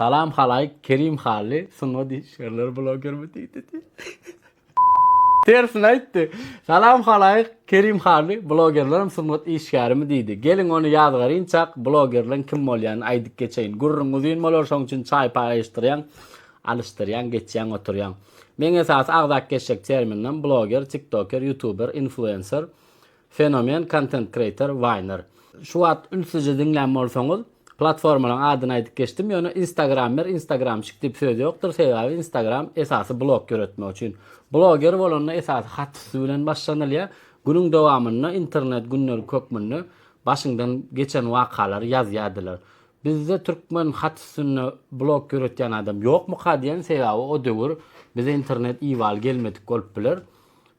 Salam halaýyk Kerim Hally sungat işgärleri blogermi diýdi diýdi. Tersine aýtdy. Salam halaýyk Kerim Hally blogerlerem sungat işgärimi diýdi. Geliň ony ýazgarynçak blogerleň kim bolýanyny aýdyp geçeýin. Gürrüň uzyn bolar şoň üçin çaý paýlaşdyrýaň, alyşdyrýaň, geçýäň oturýaň. Meň esasy agzap geçjek terminlerim bloger, tiktoker, ýutuber, influenser, Fenomen content creator Viner. Şu wagt ünslije diňlän bolsaňyz, platformalaryň adyny aýdyp geçdim, ýöne instagrammer, instagramçik diýip söz ýokdur, sebäbi instagram esasy blog ýöretmek üçin. Bloger bolanda esasy hat üsti bilen başlanylýar. Günüň dowamynda internet gündelik hökmünde başyňdan geçen wakalary ýazýardylar. Bizde türkmen hat üstünde blog ýöretýän adam ýokmuka diýen, sebäbi o döwür bize internet ibaly gelmedik bolup biler.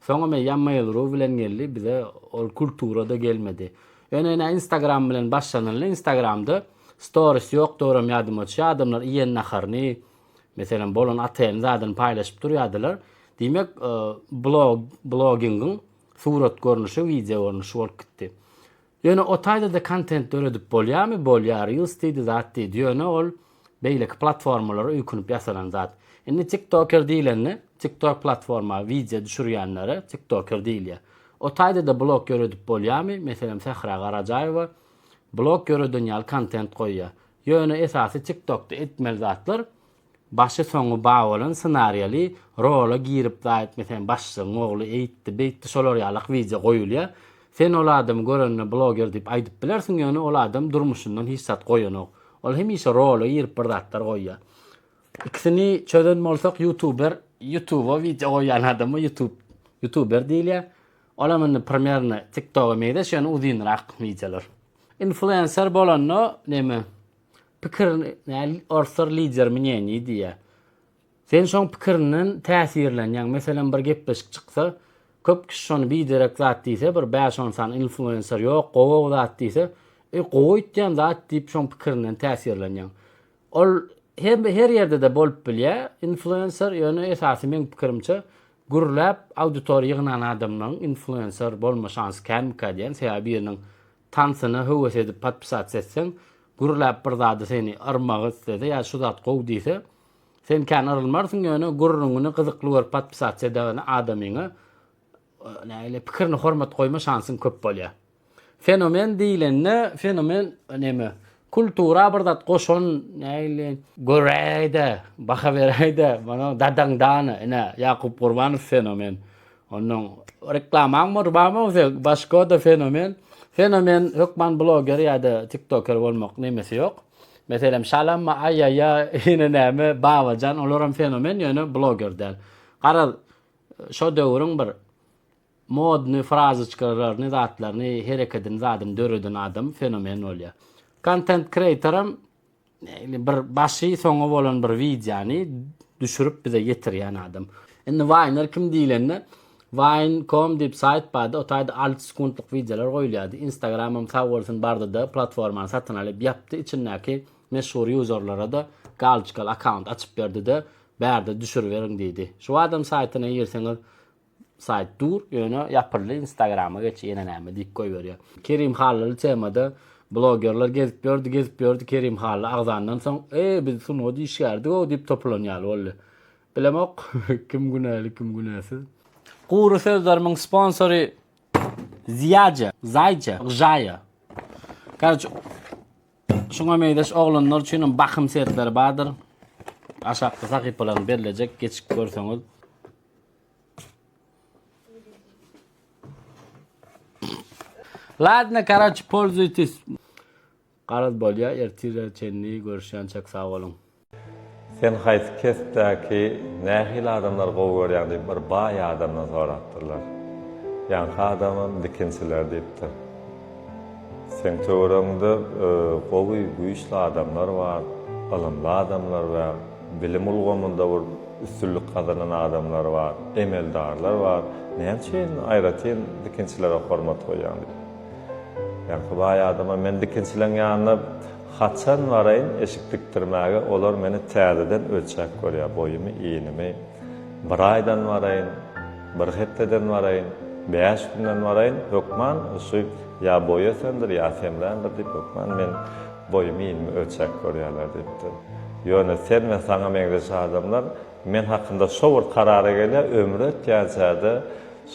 Soňam eýýäm Mail.ru bilen geldi, bize ol kultura-da gelmedi. Ýöne ine Instagram bilen başlanyldy, Instagramda stories ýok dogram ýadyma düşýär, adamlar iýen naharyny, meselem, bolan otelini zadyny paýlaşyp durýardylar. Diýmek, blog, blogingiň surat görnüşi, wideo görnüşi bolup gitdi. Ýöne o taýda-da kontent döredip bolýarmy? Bolýar, reels diýdi, zat diýdi. Ýöne ol beýleki platformalara öýkünip ýasalan zat. Indi tiktoker diýlende, tiktok platforma wideo düşürýänlere tiktoker diýilýär. O taýda-da blog ýöredip bolýarmy? Meselem, Sähra Garajaýewa blog ýöreden ýaly kontent goýýar. Ýöne esasy tiktokda etmeli zatlar Başy soňy ba bolan ssenariýaly rola girip zaýat meselem başlygyň ogly eýtdi beýtdi şolar ýalak wideo goýulýa. Sen ol adamy görende bloger diýip aýdyp bilersiň ýöne ol adam durmuşyndan hiç zat goýanok. Ol hemişe rola girip bir zatlar goýýa. Ikisini çözen bolsak ýutuber ýutuba wideo goýýan adama ýutub ýutuber diýilýä. Olam indi primerno tiktoga meňzeş ýöne uzynrak wideolar. Influenser bolanda neme Pikirini näl orslar lider mneniý diýýär. Sen şoň pikirinden täsirlenýäň. Meselem bir gepleşik çyksa, köp kişi şony biderek zat diýse, bir bäş-on sany influenser ýok, gowy zat diýse, e gowy aýtýan zat diýip şoň pikirinden täsirlenýäň. Ol her her ýerde-de bolup bilýär influenser, ýöne esasy meň pikirimçe gürläp auditoriýa ýygnan adamlaryň influenser bolma şansy känmikä diýýän, sebäbi biriniň Tansyna höwes edip podpisatsa etseň, gürläp bir zady seni yrmagy islese ýa şu zat gowy diýse, sen kän yrylmarsyň ýöne gürrüňini gyzykly görüp podpisatsa edegeni adamyňa nähili pikirini hormat goýma şansyň köp bolýar. Fenomen diýilende fenomen neme kultura bir zat goşan nähili göräýdä baha beräýdä mana dadaň dana ine Ýakup Gurbanow fenomen. Onnoň reklamaň bor, barmy sen? Başga-da fenomen. Fenomen hökman bloger ýa-da tiktoker bolmak nemesi ýok. Meselem, Şalamma, Aýaýa, ýene näme, Babajan olaram fenomen, ýöne bloger däl. Garaz, şo döwrüň bir modny frazoçkalaryny, zatlaryny, herekedini, zadyny döreden adam fenomen bolýar. Content creator-am Indi bir başy soňy bolan bir wideony düşürip bize ýetirýän adam. Indi Viner kim diýlende Vine.com diýip saýt bardy, o taýda 6 sekuntlyk wideolar goýulýardy. Instagramam sag bolsun bardy-da platformany satyn alyp ýapdy, içindäki meşhur ýuzerlara-da galçkaly akkaunt açyp berdi-de, bärde düşüriberiň diýdi. Şu adam saýtyna girseňiz Saýt dur, ýöne ýapyldy, instagrama geç, ýene näme diýip goýberýär. Kerim Hallyly temada blogerler gezip ýördi, gezip ýördi, Kerim Hally agzandan soň, Eý, biz sungat işgärdik-ow diýip topulan ýaly boldy. Bilemok, kim günäli, kim günäsiz. Gury sözlerimiň sponsory Ziýaja, Zaýja, Gžaýa. Karoç, şuňa meňzeş oglanlar üçin bakym setleri bardyr. Aşakda sahypalaryny berlejek, geçip görseňiz. Ladno, karoç, pользуйтесь. Garaz bolýa, ertire çenli görüşýänçäk sag boluň. Sen haýsy kespdäki nähili adamlary gowy görýäň diýip bir baý adamdan sorapdyrlar. Ýaňky adamam dikinçiler diýipdir. Seň töweregiňde gowy güýçli adamlar bar, ylymly adamlar bar. Bilim ulgamynda bir üstünlik gazanan adamlar bar, emeldarlar bar. Näme üçin aýratyn dikinçilere hormat goýýaň diýip. Ýaňky baý adama men dikinçileň ýanyna haçan baraýyn eşik dikdirmäge olar meni täzeden ölçäp görýär, boýumy, inimi. Bir aýdan baraýyn, bir hepdeden baraýyn, bäş günden baraýyn, hökman şu ýa boýy ösendir, ýa semrändir diýip hökman men boýumy, inimi ölçäp görýärler diýipdir. Ýöne sen we saňa meňzeş adamlar men hakynda şo bir karara gelýär, ömri ötýänçä-de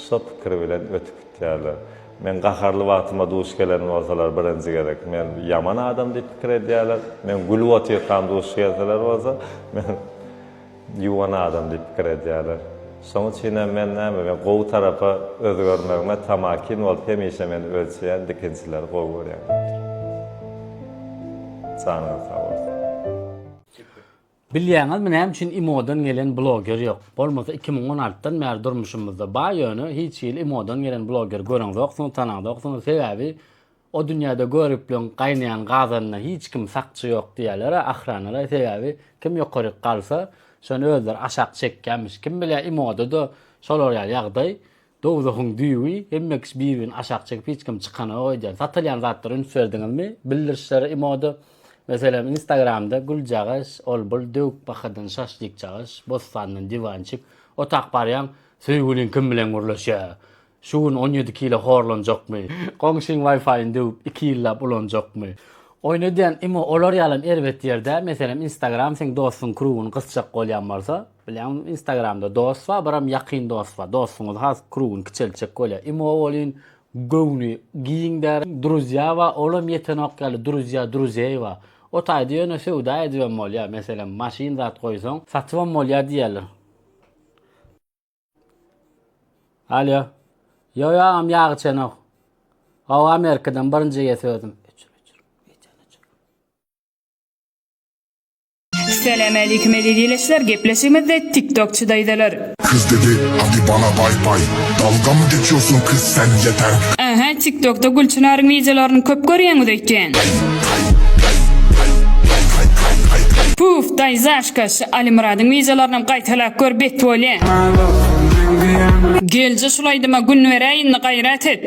şo pikir bilen ötüp gitýärler. Men gaharly wagtyma duş gelen bolsalar birinji gezek men ýaman adam diýip pikir edýärler. Men gülüp otyrkam duş gelseler bolsa men ýuwan adam diýip pikir edýärler. Şoň üçinem men näme men gowy tarapa özgermegime tamakin bolup hemişe meni ölçeýän dikinçileri gowy görýän diýipdir. Janyňyz sag bolsun. Bilýäňizmi näme üçin imodan gelen bloger ýok? Bolmasa 2016 dan bäri durmuşymyzda bar ýöne hiç hili imodan gelen bloger göreňzoksyňyz tanaňzoksyňyz sebäbi o dünýäde göripleň gaýnaýan gazanyna hiç kim sakçy ýok diýýäler-ä ahranalar sebäbi kim ýokaryk galsa şony özleri aşak çekýämiş kim bilýär imoda-da şolar ýaly ýagdaý Dowzahyň düýbi, hemme kişi bir-birini aşak çekip hiç kim çykanok öýdýän. Satylýan zatlara üns berdiňizmi? Bildirişlere imoda. Meselem instagramda güljagaş, ol bul döwük bahadan şaşlikjagaş, bossandan diwançik. Otap barýaň, söýgüliň kim bilen gürleşýär? Şu gün 17 kilo horlanjakmy? Goňşyň waýfaýyny döwüp iki ýyllap ulanjakmy? Oýun edýän imo olar ýalam erbet ýer däl. Meselem instagram seň dostuň krugyny gysjak bolýan bolsa, Bilýäňmi instagramda dost bar biram ýakyn dost bar dostuňyzy has krugyny kiçeltjek bolýar imo welin göwni giň däl druzýa bar olam ýetenok ýaly druzýa druzeý bar o taýda ýöne söwda edibem bolýar meselem maşyn zat goýsaň satybam bolýar diýýärler. Alýo. Ýo ýo agam ýag içenok. Hawa Amerikadan birinji eýesi özüm. Öçür öçür. Wideony öçür. Salam aleýkum eziz ildeşler gepleşigimizde tiktokçy daýzalar. Kız dedi hadi bana bay bay Dalga mı geçiyorsun kız sen yeter Aha tiktokda Gülçynaryň wideolaryny köp görýäňiz öýtýän. Puf daýzaşka şu Alimyradyň wideolarynam gaýtalap gör bet bolýa. Gelje şul aýdyma gün beräý indi gaýrat et.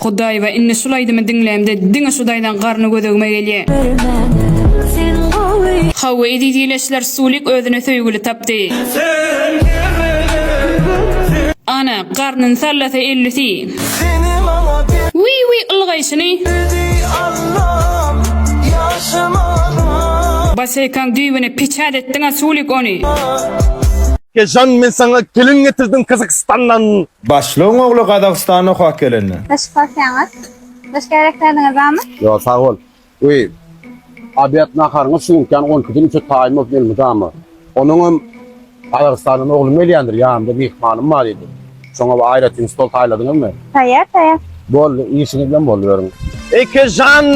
Hudaýba indi şul aýdymy diňlämde diňe şu daýzaň garny gözegime gelýä. Hawa eziz ileşler Sulik özüne söýgüli tapdy. Ana, garnyny sallasa ellisi. Wiý wiý ylgaýşyny. Baseýkaň düýbüne peçat etdiňä Sulik ony. Jan men saňa gelin getirdim Kazakhstandan. Başlygyň ogly Gazagystanda okap gelende. Daş basýaňyz. Başga gerekleriňiz barmy? Ýok, sag bol. Wiý, obed naharyňyz şu günki ýaly on ikiden üçe taýyn bolsun elmydama. Onuňam Gazagystandan oglum gelýändir, ýanymda myhmanym bar diýdi. Şoňa bir aýratyn stol taýladyňyzmy? Taýýar, taýýar. Boldy, işiňiz bilen boluberiň. Ekejan.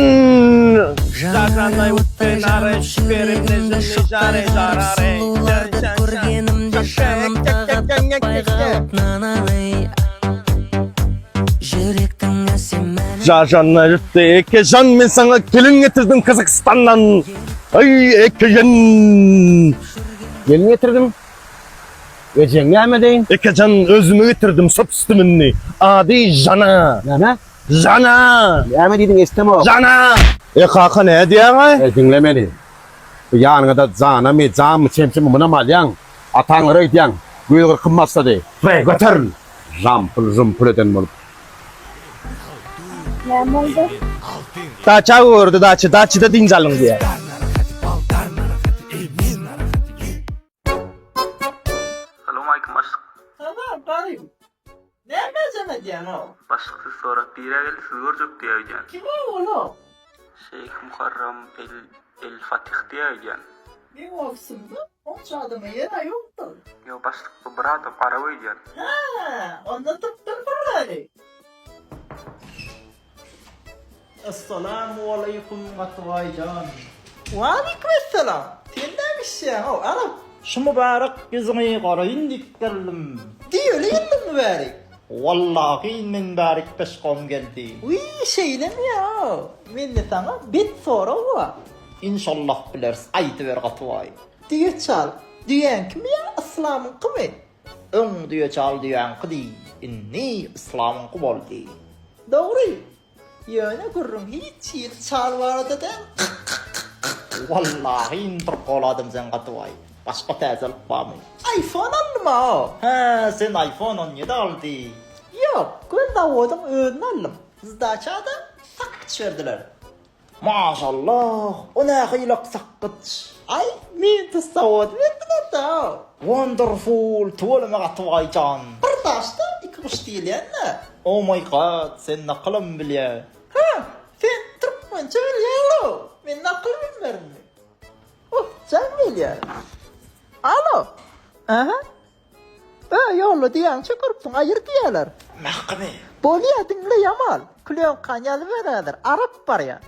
Jajanna ýurtda Ekejan men saňa gelin getirdim Kazakhstandan. Aý Ekejan. Gelin getirdim. Ejeň näme deýin? Ekejan özüme getirdim sobstwennyi. Ady Jana. Näme? Jana. Näme diýdiň eşdemok. Jana. E kaka näme diýýäňaý? E diňle meni. Bu ýanyňada Janamy, Jammy, Çemçemi munam alýaň. Ataňlara gidýäň. Güýz gyrkym başlady. Be göteril. Žampyl žumpyl eden bolup. Näme boldy? Daça gördi daça, daçada dynç alyň diýýär. Salowmalikim başlyk. Salam garyp. Näme jaň edýäň-ow? Başlyk sizi sorap birä geldi sizi görjek diýýä öýdýän. Kim-ow ol-ow? Şeýh Muharram el el Fatih diýýä öýdýän. Meň ofisimde onça adama ýer-ä ýokdur. Ýok başlyk bu bir adam arap öýdýän. Hä, onda tutdur purlary. Essalamualeýkum Gatybaý jan. Waleýkim essalam. Sen näme işýäň-ow, arap? Şu mübärek ýüzüňi göreýin diýip geldim. Düýeli geldiňmi bärik? Wallahy men bärik peşkom geldi. Wiý, şeýlemi-ýa-ow? Mende saňa bet sorag bar. Inşallah bileris, aýdyber Gatybaý. Düýe çal, düýäňkimi ýa yslamyňkymy? Öň düýe çal düýäňkidi, indi yslamyňky boldy. Dogry. Ýöne gürrüň hiç hili çal barada däl. Kyk-kyk-kyk-kyk. Wallahy indi bir gol adam sen gaty baý. Başga täzelik barmy? Iphone aldym-a. Hä, sen iPhone 17 aldy. Ýok, göni zawodyň özüni aldym. Zdaçada sakgyç berdiler. Maşallah, o nähili sakgyç. Aý, men zawody berdiler-dä. Wonderful, tüweleme gaty baýjan. Bir daşda iki guş diýilýän-dä. Oh my god, sen nakylam bilýä. Hä, sen türkmençe bilýäň-low, men nakyl bilmerinmi? Oh, jaň gelýär. Alo. Aha. Ö, ýolda diýýäň çökeripsiň, aýyr diýýäler. Mahkymy. Bolýa, diňle Ýamal. Klýonkany ýazyber häzir, arap barýa.